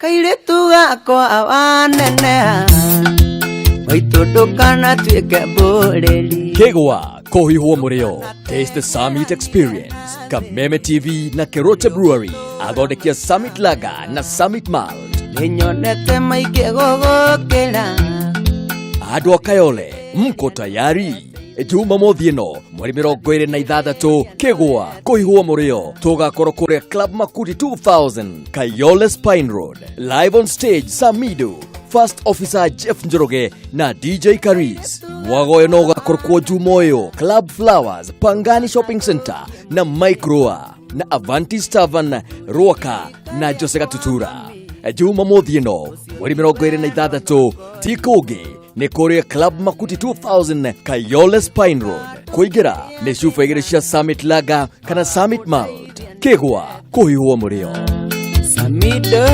Kairĩtu gakwa waneneha, maitũ ndũkanatuĩke mbũrĩri. Kegwa kũhihwo mũrĩo. Taste the Summit Experience. Kameme TV na Keroche Brewery athondekia Summit Lager na Summit Malt. Nĩnyonete maingĩ gũgũkĩra. Andũ a Kayole, mko tayari? Jumamothi ĩno mweri 26 Kĩgwa kũhihwo mũrĩo tũgakorwo kũrĩa Club Makuti 2000 Kayole Spine Road. Live on stage Samido, First Officer Jeff Njoroge na DJ Karis. Mwago ũyũ no ũgakorwo kuo Juma ũyũ Club Flowers, Pangani Shopping Center na Mike Roa na Avanti Tavern Ruaka na Jose Gatutura. Jumamothi ĩno mweri 26 ti kũngĩ, nĩ kũrĩa Club Makuti 2000 Kayole Spine Road. Kũingĩra nĩ cuba 2 cia Summit Lager kana Summit Malt. Kĩgwa kũhihwo mũrĩo. Samido.